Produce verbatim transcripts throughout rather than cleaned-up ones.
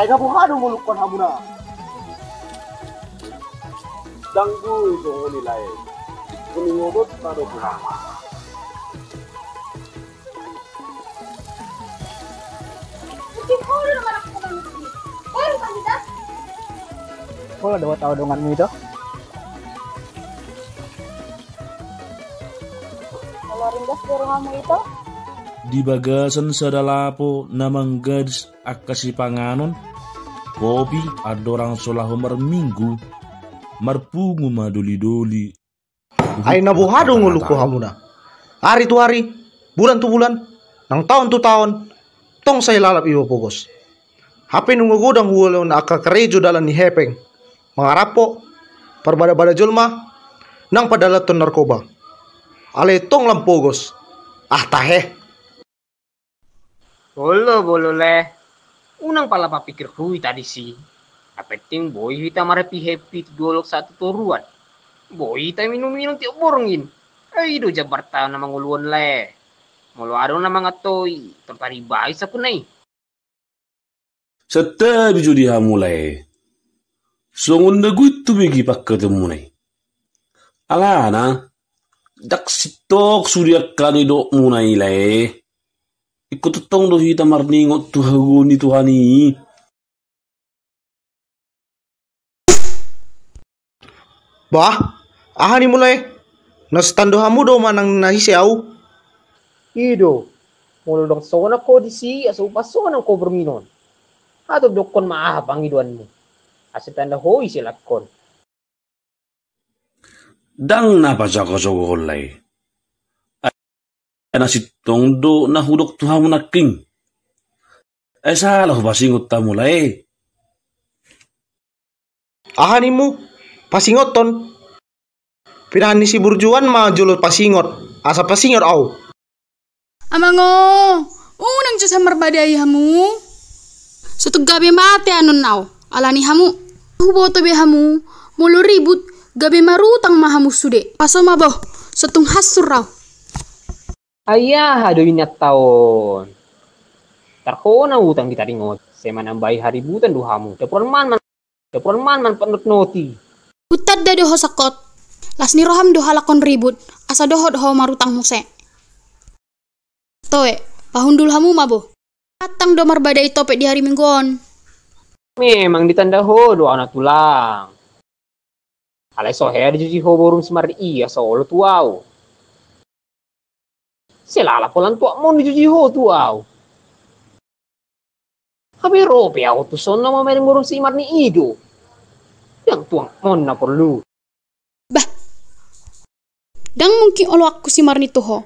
Ai na boha do ngolukkon hamuna? Dang boi songon i lae. Songon i ngolukon na do boha. Pola do tahu donganmu itu. Kalau ringgas di rumahmu itu. Di bagasan sada lapo na manggadis angka sipanganon, kopi, andorang so laho marminggu, marpungu ma doli-doli. Ai na boha do ngolukon hamuna? Ari tu ari, bulan tu bulan, nang taon tu taon, tong sai lalap iba pogos. Hape nunga godang huoloi angka karejo dalan ni hepeng, mangarappo, parbada-bada jolma, nang padalathon narkoba. Alai tong lam pogos. Ah, tahe. Olo, bolo le. Unang pala papikir hu hita disi. Na penting boi hita marhappy-happy tu dolok sahat tu toruan. Boi hita minum-minum tiop borngin. Ai i do jambarta na mangolu on le. Molo adong na mangatoi, tor taribai saku na i. Santabi jo di hamu lae. Songon na guit tu begi pangkataion muna i. Alana, ndang sintong sude angka nidokmuna i lae. Ingkon tongtong do hita marningot tu hagogoon ni Tuhan i. Bah, aha ni mula e? Na so tanda hamu do manang na ise au? I do, molo ndang songon ho disi, asa upas songon ho borngin on. Hatop dokkon ma aha pangidoanmu. Asa tanda ho ise langkon. Ndang na pajago-jagohon lae. Ai na sintong do na hudok tu hamu nangkin. Ai sala hupasingot hamu lae. Aha nimmu? Pasingothon? Pinahan ni si burjuan ma jolo pasingot, asa pasingot au. Amang o, unang jo sai marbadai hamu. Sotung gabe mate annon au, alani hamu. Huboto be hamu, molo ribut, gabe marutang ma hamu sude. Paso ma boh, sotung hansur au. Ai aha do inanta on? Tarhona utang di taringot, sai manambai haributan do hamu. Daporan man, man, daporan man, man panotnoti. Hutanda do ho sangkot. Las ni roham do halak on ribut, asa dohot ho marutang muse. Toe, pahundul hamu ma boh. Antang do marbadai topet di hari Minggu on. Memang ditanda ho do au na tulang. Alai so hea dijuji ho borum si Marni i asa olo tu au. Sai lalap holan tuangmon dijuji ho tu au. Hape ro pe au tuson na mamereng borum si Marni i do. Ndang tuangmon na porlu. Bah. Ndang mungkin oloanku si Marni tu ho.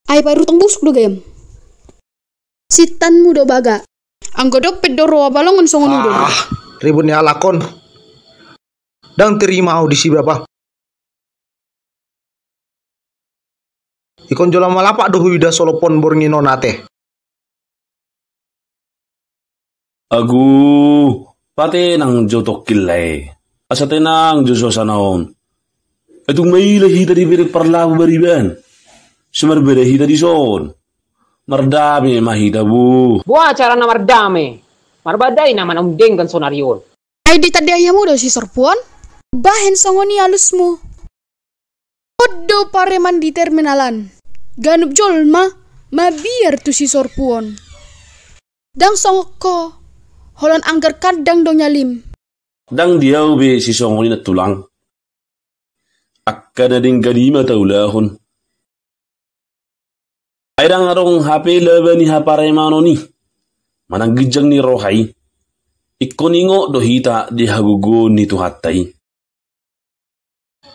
Ai pairutang busuk do gayam. Sintanmu do baga. Anggo dompet do ro, balongon songon i do. Ah, ribut ni halak on. Ndang terima au disi bapa. Ingkon jolo malapak do huida solopon borngin on ate. Agu, patenang jo tongkin lae. Asa tenang jo suasana on. Ai tung maila hita dibereng parlabu bariban. Sai marbadai hita dison. Mardame ma hita bo. Boha carana mardame? Marbadai nama na umdenggan sonari on. Ai ditandai hamu do si sorpu on? Bahen songon i alusmu. On do pareman di terminalan. Ganup jolma mabiar tu si sorpu on. Ndang songon ho, holan anggar kandang do nyalim. Ndang di au be sisongon i na tulang. Angka na denggan i ma taulahon. Ai ndang adong hape laba ni haparemanon i manang ginjang ni roha i. Ingkon ingot do hita di hagogoon ni Tuhanta i.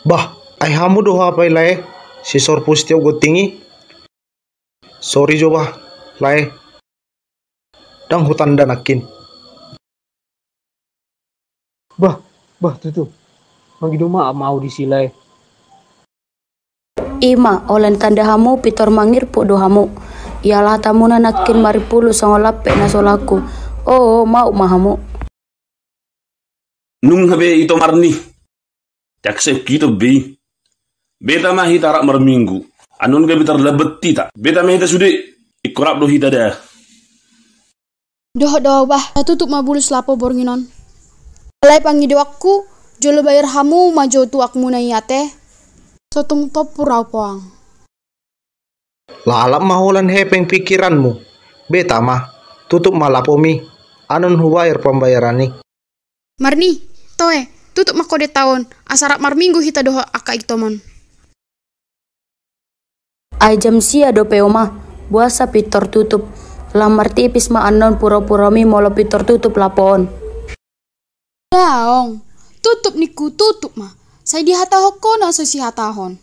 Bah, ai hamu do hape lae, si sorpu sitiop gonting i. Sori jo bah, lae. Ndang hutanda nangkin. Bah, bah, tutu. Mangido maaf ma au disi lae. Ima, holan tanda hamu pintor mangirpuk do hamu. Ialap hamuna nangkin marimpulu songon lampek na so laku. O, o, maup ma hamu. Nunga be ito Marni. Ndang sai hukito be i. Beta ma hita rap marminggu. Annon gabe tarlambat hita. Beta ma hita sude. Ingkon rap do hita da. Dohot do au bah, tatutup ma bulus lapo borngin on. Alai pangidoanku, jolo bayar hamu ma jo tuak muna i ate. Sotung tompur au poang. Lalap ma holan hepeng pikiranmu. Beta ma, tutup ma lapomi. Anon hubayar pambayaran i. Marni, toe, tutup ma kode taon, asa rap marminggu hita dohot angka itomon. Ai jam sia dope oma, boasa pintor tutup? Lam martipis ma annon pura-purami molo pintor tutup lapo on. Daong, tutup ningku tutup ma, sai dihatahon ho na so sihatahon.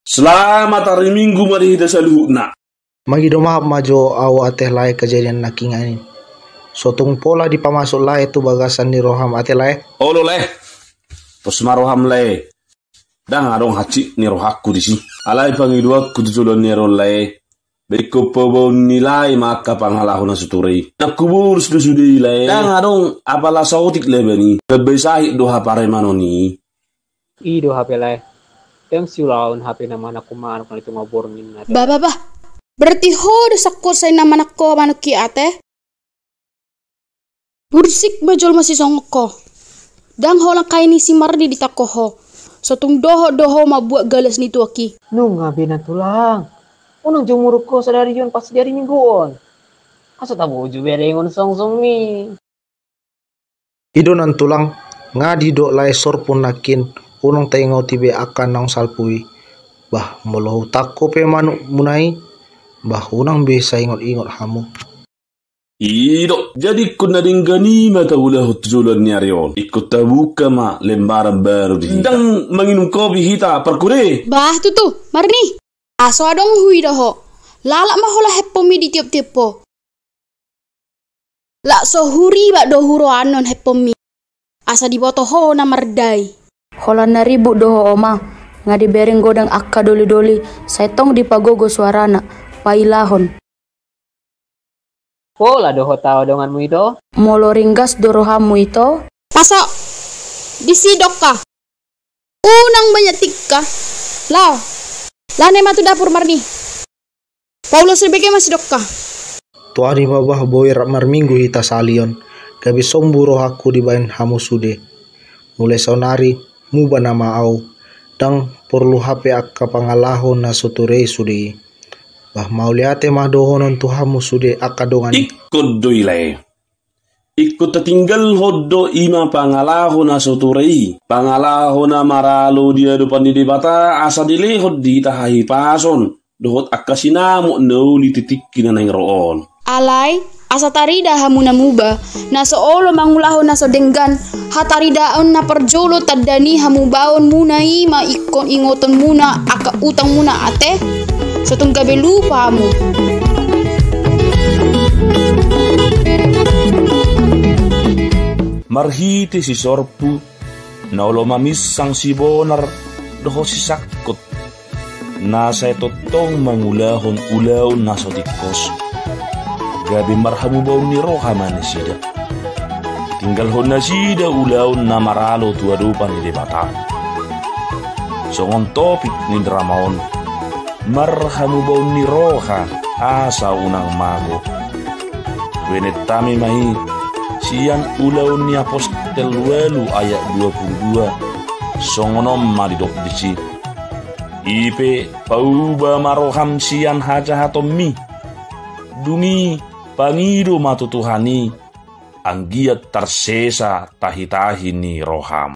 Selamat hari Minggu ma di hita saluhutna. Mangido maaf ma jo au ate lae kejadian nangkiningan i. Sotung pola dipamasuk lae tu bagasan ni roham ate lae. Olo lae. Pos ma roham lae. Ndang adong hansit ni rohangku disi. Alai pangidoanku tu joloan ni ari on lae. Ba ingkon paboaon ni lae ma angka pangalaho na so ture i. Nang hubolus do sude i lae. Ndang adong apala saotik lae baen i. Gabe sahit do haparemanon i. I do hape lae. Ndang siulaon hape na manangko manuk na di tonga borngin ate. Bah, bah, bah. Berarti ho do sangkot sai na manangko manuk i ate? Bursik ma jolma sisongon ho. Ndang holan kai ni si Marni ditangko ho. Sotung dohot do ho mambuat galas ni tuak i. Nunga be na tulang. Unang jo muruk ho sadari on pas di ari Minggu on. Asa taboju berengon songsong ni. I do nang tulang, nga didok lae sorpu nangkin, unang taingoti be angka naung salpu i. Bah, molo hutangko pe manuk muna i, bah, unang be saingot-ingot hamu. I do, jadi ingkon na denggan i ma taulahon tu joloan ni ari on. Ingkon tabuka ma lembaran baru di hita. Ndang manginum kopi hita, parkure. Bah, tutu, Marni. Aso adong huida ho. Lalap ma holan hepongmi ditiop-tiop ho. Lak so huribak do huroa annon hepongmi. Asa diboto ho na mardai. Holan na ribut do ho oma. Nga dibereng godang angka doli-doli. Sai tong dipagogo suarana. Pailahon. Pola do ho tao donganmu ito? Molo ringgas do rohammu ito? Paso. Disi dokka. Unang banyak tingka. Lao. Laho nai ma tu dapur Marni. Paulos rebeke ma sidokka. Tuani ma bah boi rap marminggu hita sahali on. Gabe sombu rohangku dibaen hamu sude. Mulai saonari muba nama au. Ndang porlu hape angka pangalaho na so ture i sude i. Bah mauliate ma dohonon tu hamu sude angka dongan i. Ingkon do i lae. Ingkon tatinggalhon do i ma pangalaho na so ture i. Pangalaho na maralo di adopan ni Debata asa dilehon di hita hahipason. Dohot angka sinamot na uli di tingki na naeng ro on. Alai, asa tarida hamu na muba, na so olo mangulahon na so denggan, hataridaon na parjolo tanda ni hamubaon muna i ma ingkon ingoton muna angka utang muna ate, sotung gabe lupa hamu. Marhite si sorpu, na olo maminsang si bonar, dohot si sangkot. Na sai tongtong mangulahon ulaon na so tingkos. Gabe marhamubaon ni roha ma nasida. Tinggalhon nasida ulaon na maralo tu adopan ni Debata. Songon topik ni drama on. Marhamubaon ni roha asa unang mago. Wenetami ma i sian Ulaon ni Apostel ualu ayat dua pulu dua. Songon on ma didok disi. I pe pauba ma roham sian hajahatonmi. Dung i pangido ma tu Tuhan i, anggiat tarsesa tahi-tahi ni roham.